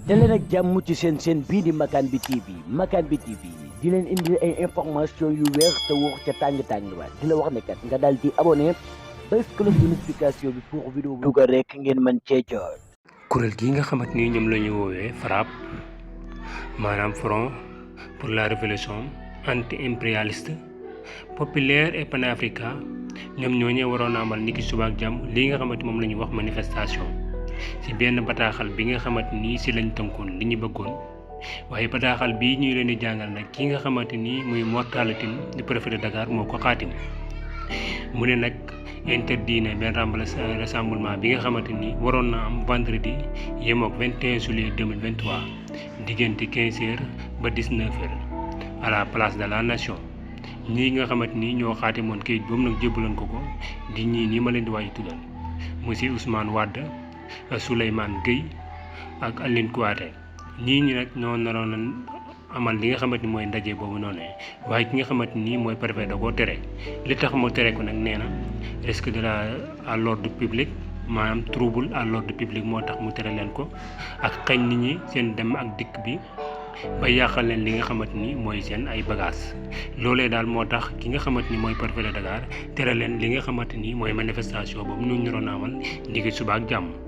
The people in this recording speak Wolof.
daleen ak jàmm ci seen bii di Makane bi TV Makane bi TV di leen indi ay information yu wér te wóor ca tàng ba di la wax ne kat nga daal di abonné bés cloche de notification bi pour vidéo bu dugal rek ngeen mën cee jot. kuréel gi nga xamante ni ñoom la ñu woowee FRAPP maanaam Front pour la révolution anti-impérialiste populaire et panafricain ñoom ñooñee waroon a amal niki suba ak jàmm lii nga xamante moom la ñuy wax manifestation ci benn bataaxal bi nga xamante ni ci lañ tënkoon li ñu bëggoon waaye bataaxal bii ñuy leen di jàngal nag ki nga xamante ni muy Mor Talla Tine di préfet de Dakar moo ko xaatim mu ne nag interdit na benn rassemblement bi nga xamante ni waroon na am vendredi yemook 21 juillet 2023 diggante 15h ba 19h à la place de la nation ñii nga xamante ni ñoo xaatimoon kayit boobu nag jébbaloon ko di ñii nii ma leen di waaj tuddal monsieur Ousmane Wade Souleymane Gueye ak Aline Kouyaté ñii ñi nag ñoo naroon amal li nga xamante ni mooy ndaje boobu noonu waaye ki nga xamante ni mooy préfet da koo tere li tax mu tere ko nag nee na risque de à l'ordre public maanaam trouble à l'ordre public moo tax mu tere leen ko ak xañ nit ñi seen dem ak dikk bi ba yàqal leen li nga xamante ni mooy seen ay bagages loolee daal moo tax ki nga xamante ni mooy préfet de Dakar tere leen li nga xamante ni mooy manifestation boobu ñu naroon amal ndiki suba ak jàmm.